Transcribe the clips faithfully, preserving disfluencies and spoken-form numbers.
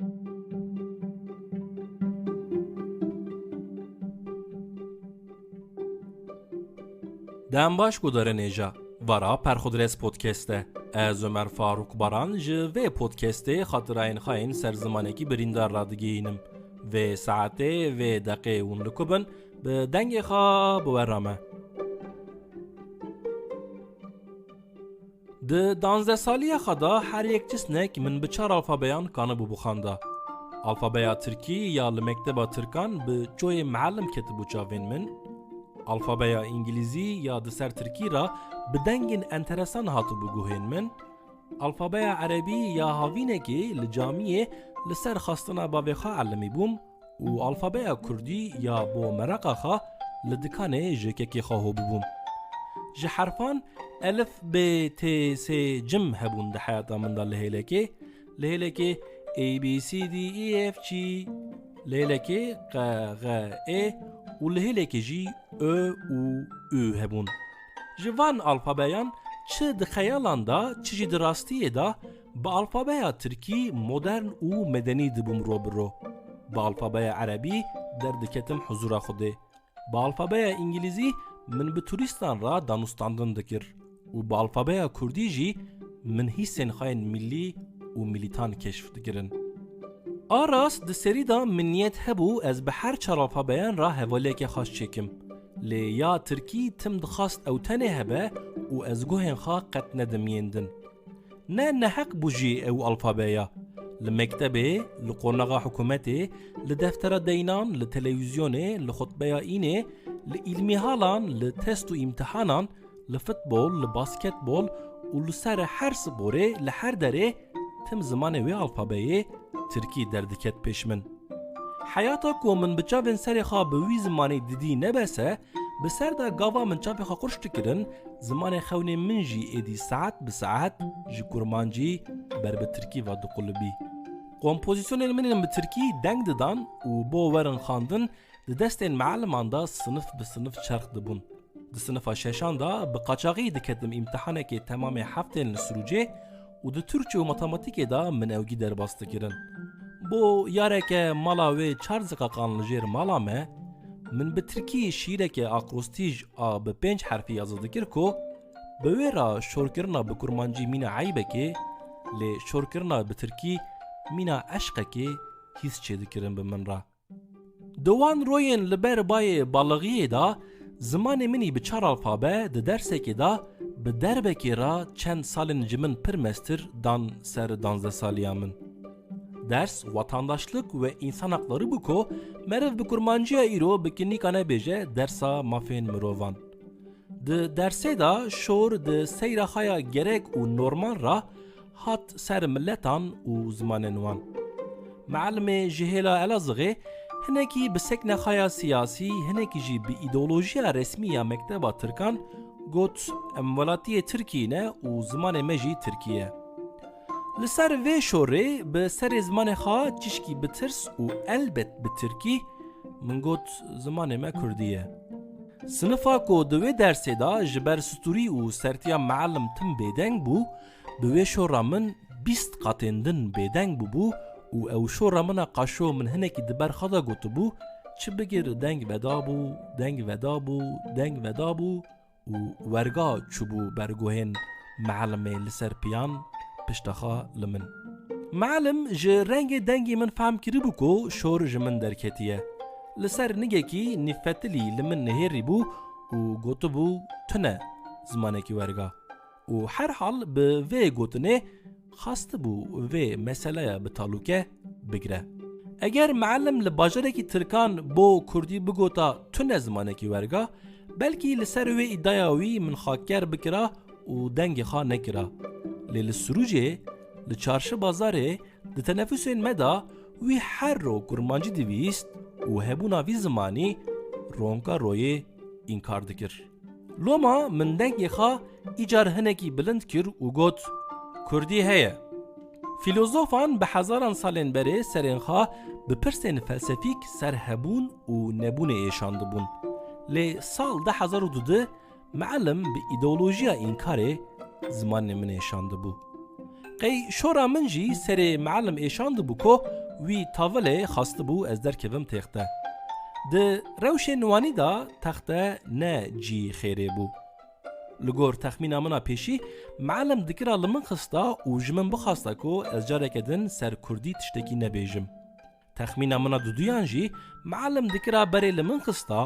Dem baş guhdarên hêja. Vara Perxudres Podcast e. Ez Ömer Faruk Baran ji vê podcastê xatirayên xwe yên ser zimanekî birîndar radigihînim. Vê saetê, vê deqê hûn li ku bin, bi dengê xwe bi we re me. Di danzdeh saliya xwe de her yek çisnek min bi çar alfabeyan kanibû bixwenda. Alfabeya tirkî ya li mekteba tirkan bi çoyê miellim ketibû çavên min. Alfabeya îngilîzî ya di ser tirkî re bi dengên enteresan hatibû guhên min. Alfabeya erebî ya havînekê li camiyê li ser xastina bavê xwe elimî bûm. û alfabeya kurdî ya bo mereqa xwe li dikanê ji kekê xwe ho bibûm. Ji herfan elif, b, t, s, cim hebûn di heyata min de li hêlekê. Li hêlekê A, B, C, D, E, F, G, li hêlekê q, ğ, ê û li hêlekê jî ö û ü hebûn. Ji van alfabeyan çi di xeyalan de, çi jî di rastiyê de bi alfabeya tirkî modern û medenî dibûm ro bi ro. Bi alfabeya erebî derdiketim huzura Xwedê. Bi alfabeya îngilîzî min bi turîstan re danûstandin dikir û bi alfabeya kurdî jî min hîsên xwe yên millî û milîtan keşf dikirin. A rast di serî de min niyet hebû ez bi her çar alfabeyan re hevaliyeke xweş çêkim. Lê ya tirkî tim dixwast ew tenê hebe û ez guhên xwe qet nedim yên din. Ne neheq bû jî ew alfabeya. Li mektebê, li qonaxa hikûmetê, li deftera deynan, li televîzyonê, li xutbeya înê, li îlmîhalan, li test û îmtihanan, li futbol, li basketbol û li ser her sporê, li her derê tim zimanê wê alfabeyê tirkî derdiket pêş min. Heyata ku min bi çavên serê xwe bi wî zimanî didî ne bes e, bi ser de gava min çavê xwe qurş dikirin, zimanê xewnê min jî êdî saet bi saet ji kurmancî ber bi tirkî ve diqulibî. Kompozîsyonên min ên bi tirkî deng didan û bo werin xwendin di destên mieliman de sinif bi sinif çerx dibûn. Di sinifa şeşan de bi qaçaxî diketim îmtihanekê temamê heftên li Sirûcê û di Tirkçe û matematîkê de min ewgî derbas dikirin. Bo yareke mala wê çar ziqaqan li jêr mala me, min bi tirkî şîîreke akrostîj a bi pênc herfî yazî dikir ku bi wê re şorkirina bi kurmancî mîna eybekê, lê şorkirina bi tirkî mîna eşqekê hîs çêdikirin bi min re. Di wan royên li ber bayê balixiyê de zimanê min î bi çar alfabe di dersekê de bi derbekê re çend salên ji min pir mestir dan ser danzdeh saliya min. Ders watandaşlık ve insan hakları bû ku meriv bi kurmanciya îro bi kinîka nebêje dersa mafên mirovan. Di dersê de şor di seyra xwe ya gerek û normal re hat ser miletan û zimanên wan. Meelimê ji hêla Elazığê hinekî bi sekna xwe ya siyasî, hinekî jî bi îdeolojiya resmî ya mekteba tirkan got, em welatiyê Tirkiyê ne û zimanê me jî tirkî ye. Li ser vê şorê bi serê zimanê xwe çişkî bi tirs û elbet bi tirkî min got, zimanê me kurdî ye. Sinifa ku di wê dersê de ji ber stûrî û sertiya meelim tim bêdeng bû, bi wê şora min bîst qatên din bêdeng bûbû û ew şora min a qaşo min hinekî di ber xwe de gotibû, çi bigir deng vedabû, deng vedabû, deng vedabû û werga çûbû ber guhên meelimê li ser piyan pişta xwe li min. Meelim ji rengê dengê min fehm kiribû ku şor ji min derketiye. Li ser nigekî nîfetilî li min nihêrîbû û gotibû, tune zimanekî werga. Û herhal bi vê gotinê xwestibû vê meseleya bi talûke bigire. Eger meelim li bajarekî tirkan bo kurdî bigota tune zimanekî werga, belkî li ser wê îdaya wî min xwe ker bikira û dengê xwe nekira. Lê li Sirûcê, li Çarşi Bazarê, di tenefusên me de wî her ro kurmancî dibîst û hebûna vî zimanî ronka royê înkar dikir. Loma min dengê xwe îcar hinekî bilind kir û got, kurdî heye. Fîlozofan bi hezaran salên berê serên xwe bi pirsên felsefîk ser hebûn û nebûnê êşandibûn. Lê sal du hezar û dudeh meelim bi îdeolojiya înkarê zimanê min êşandibû. Qey şora min jî serê meelim êşandibû ku Wî tavilê xwestibû ez derkevim têxte. Di rewşên wanî de texte ne cî xêrê bû. Li gor texmîna min a pêşî, mialim dikira li min xista û ji min bixwasta ku ez careke din ser kurdî tiştekî nebêjim. Texmîna min a duduyan jî, mialim dikira berê li min xista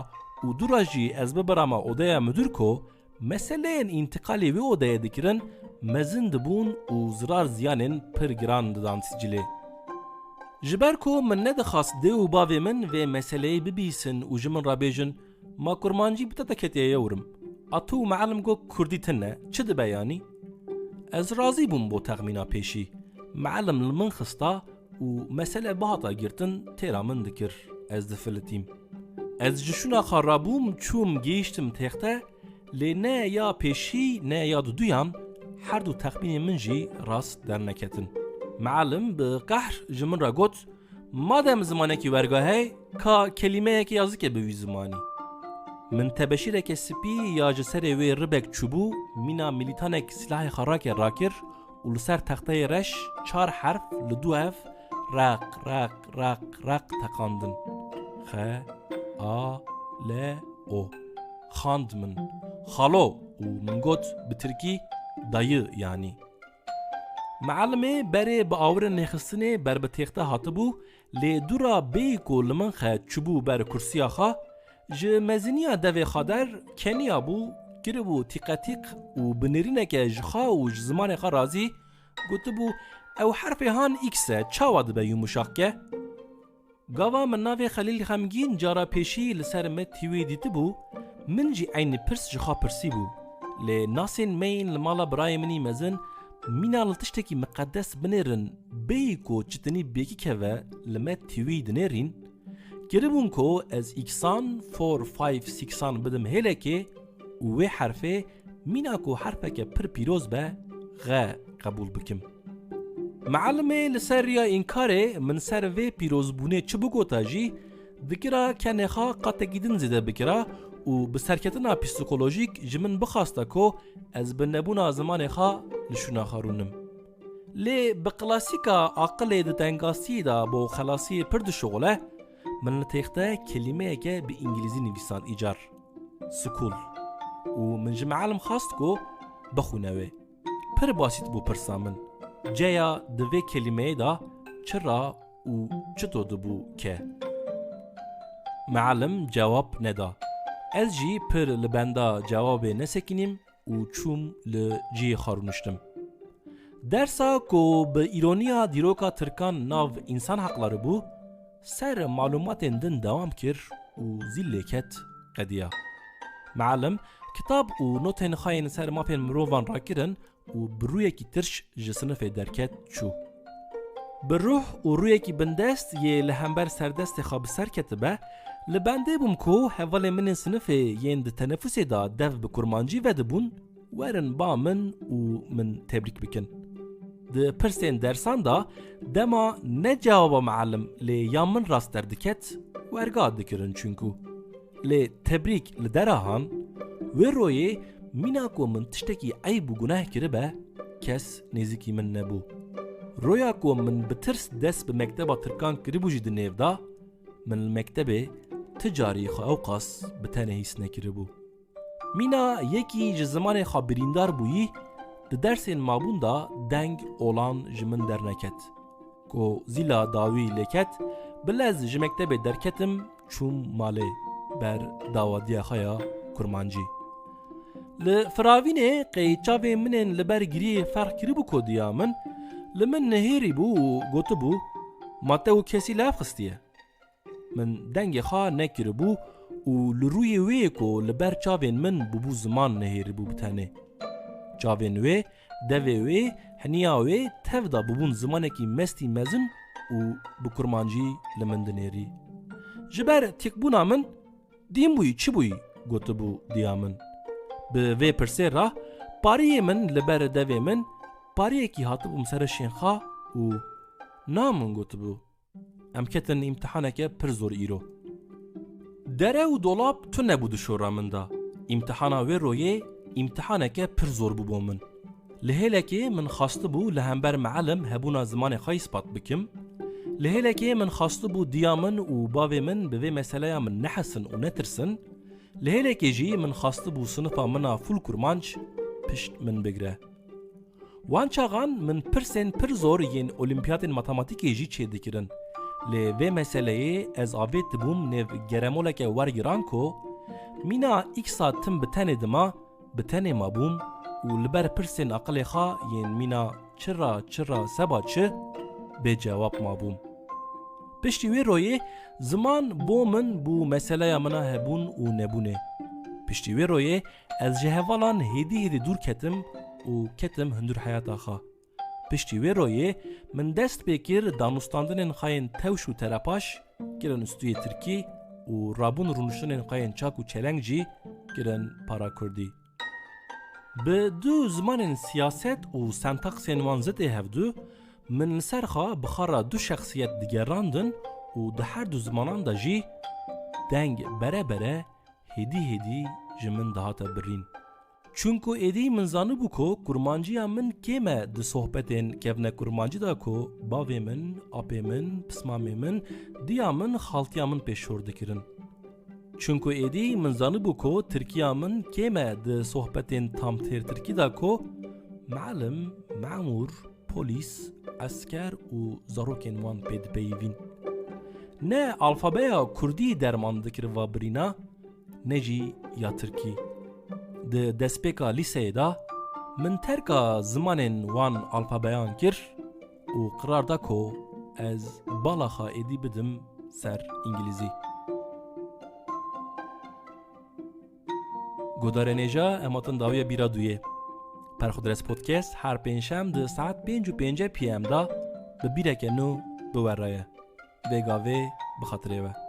û dûra jî ez bibirama odeya midir ku meseleyên întiqalê wê odeyê dikirin mezin dibûn û zirar ziyanên pir giran didan sicilê. Ji ber ku min nedixwast dê û bavê min vê meseleyê bibîsin û ji min re bêjin, "Ma kurmancî bi te te ketiye yewrim. A tu û mialim got kurdî tune, çi dibe yanî?" Ez razî bûm bo texmîna pêşî. Mialim li min xista û mesele bihata girtin têra min dikir. Ez difilitîm. Ez ji şûna xwe rabûm, çûm gihîştim têxte, lê ne ya pêşî ne ya duduyan her du texmînên min jî rast derneketin. Mialim bi qehr ji min re got, "Madem zimanekî werga hey, ka kelîmeyekê ya zikê bi wî zimanî." Min tebeşîreke spî ya ji serê wê ribek çûbû, mîna milîtanek silahê xwe rake rakir û li ser texteyê reş çar herf li du hev req, req, req, req teqandin. Xe, a, le, o. Xand min, "Xalo!" û min got bi tirkî, "Dayı" yanî. Mialimê berê bi awirên nêxistinê ber bi têxte hatibû, lê dûra bêyî ku li min xe çûbû ber kursiya xwe, ji meziniya devê xwe der keniya bû, kiribû tîqetîq û bi nêrîneke ji xwe û ji zimanê xwe razî gotibû, "Ew herfê han X e, çawa dibe yumuşak ke?" Gava min navê Xelîl Xemgîn cara pêşî li ser Met T V dîtibû, min jî eynî pirs ji xwe pirsîbû. Lê nasên me yên li mala birayê min î mezin, mîna li tiştekî miqedes binêrin, bêyî ku çitinî bêkî keve li Met T V dinêrîn, kiribûn ku ez îksan, four, five, sixan bidim hêlekê û wê herfê mîna ku herfeke pir pîroz be, xe qebûl bikim. Mialimê li ser riya înkarê min ser vê pîrozbûnê çi bigota jî, dikira kenê xwe qatekî din zêde bikira û bi serketina psîkolojîk ji min bixwasta ku ez bi nebûna zimanê xwe li şûna xwe rûnim. Lê bi klasîka aqilê di tengasiyê de bo xelasiyê pir dişuxule, min li têxte kelîmeyeke bi îngilîzî nivîsand îcar. School. Û min ji mialim xwest ku bixwîne wê. Pir basît bû pirsa min. Ceya di vê kelîmeyê de çira û çito dibû ke? Mialim cewab neda. Ez jî pir li benda cewabê nesekinîm û çûm li cihê xwe rûniştim. Dersa ku bi îroniya dîroka Tirkan nav însan heqları bû, ser malûmatên din dewam kir û zî lê ket qediya. Mialim, kitab û notên xwe yên ser mafên mirovan rakirin û bi rûyekî tirş ji sinifê derket çû. Bi ruh û rûyekî bindest yê li hember serdestê xwe bi ser ketibe, li bendê bûm ku hevalên min ên sinifê yên di tenefusê de dev bi kurmancî vedibûn, werin ba min û min tebrîk bikin. Di pirsên dersan de dema ne cewaba mialim lê ya min rast derdiket, werga dikirin çunku. Lê tebrîk li dera han, wê royê mîna ku min tiştekî eyb û guneh kiribe, kes nêzîkî min nebû. Roya ku min bi tirs dest bi mekteba Tirkan kiribû jî di nêv de, min li mektebê ti carî xwe ewqas bi tenê hîs nekiribû. Mîna yekî ji zimanê xwe birîndar bûyî, di dersên mabûn de deng olan ji min derneket. Ku zîla dawî lê ket, bi lez ji mektebê derketim, çûm malê, ber dawadiya xwe ya kurmancî. Li firavînê qey çavên min ên li ber giriyê ferq kiribû ku diya min, li min nihêrîbû û gotibû, "Ma te û kesî li hev xistiye?" Min dengê xwe nekiribû û li rûyê wê ku li ber çavên min bûbû ziman nihêribû bi tenê. Çavên wê, devê wê, hiniya wê tev de bûbûn zimanekî mestî mezin û bi kurmancî li min dinêrî. Ji ber tîkbûna min, "Dîn bûyî, çi bûyî?" gotibû diya min. Bi vê pirsê re pariyê min li ber devê min, pariyekî hatibû min ser rişên xwe û "Na min," gotibû. Em ketin îmtihaneke pir zor îro. Dere û dolab tune bû di şora min de. Îmtihana wê royê îmtihaneke pir zor bû bo min. Li hêlekê min xwestibû li hember mialim hebûna zimanê xwe îspat bikim. Li hêlekê min xwestibû diya min û bavê min bi vê meseleya min nehesin û netirsin, li hêlekê jî min xwestibû sinifa min a fûl kurmanc pişt min bigire. Wan çaxan min pirsên pir zor yên olîmpiyatên matematîkê jî çêdikirin. Lê vê meseleyê ez avêtibûm nêv geremoleke wergiran ku mîna îksa tim bi tenê dima, bi tenê mabûm û li ber pirsên aqilê xwe yên mîna çira çira seba çi bê cewab mabûm. Piştî wê royê ziman bo min bû meseleya min a hebûn û nebûnê. Piştî wê royê ez ji hevalan hêdî hêdî dûr ketim û ketim hundir heyata xwe. Piştî wê royê min dest pê kir danûstandinên xwe yên tewş û terepaş kirin stûyê tirkî û rabûn rûniştinên xwe yên çak û çeleng jî kirin para kurdî. Bi du zimanên siyaset û sentaksên wan zitê hevdu, min li ser xwe bi xwe re du şexsiyet digerandin û di her du zimanan de jî deng bere bere hêdî hêdî ji min dihate birîn. Çunku êdî min zanibû ku kurmanciya min kêm e di sohbetên kevnekurmancî de ku bavê min, apê min, pismamê min, diya min, xaltiya min pê şor dikirin. Çunku êdî min zanibû ku tirkiya min kêm e di sohbetên tamtêr tirkî de ku melim, memûr, polîs, esker û zarokên wan pê dipeyivîn. Ne alfabeya kurdî derman dikir va birîna, ne jî ya tirkî. Di destpêka lîseyê de min terka zimanên wan alfabeyan kir û qirar da ku ez bala xwe êdî bidim ser îngilîzî. Godarên hêja, em hatin dawiya bîra duyê. Perxudres Podcast her pêncşem di saet pênc û pênc P M de bi bîreke nû bi we re ye. Vê gavê bi xatirê we.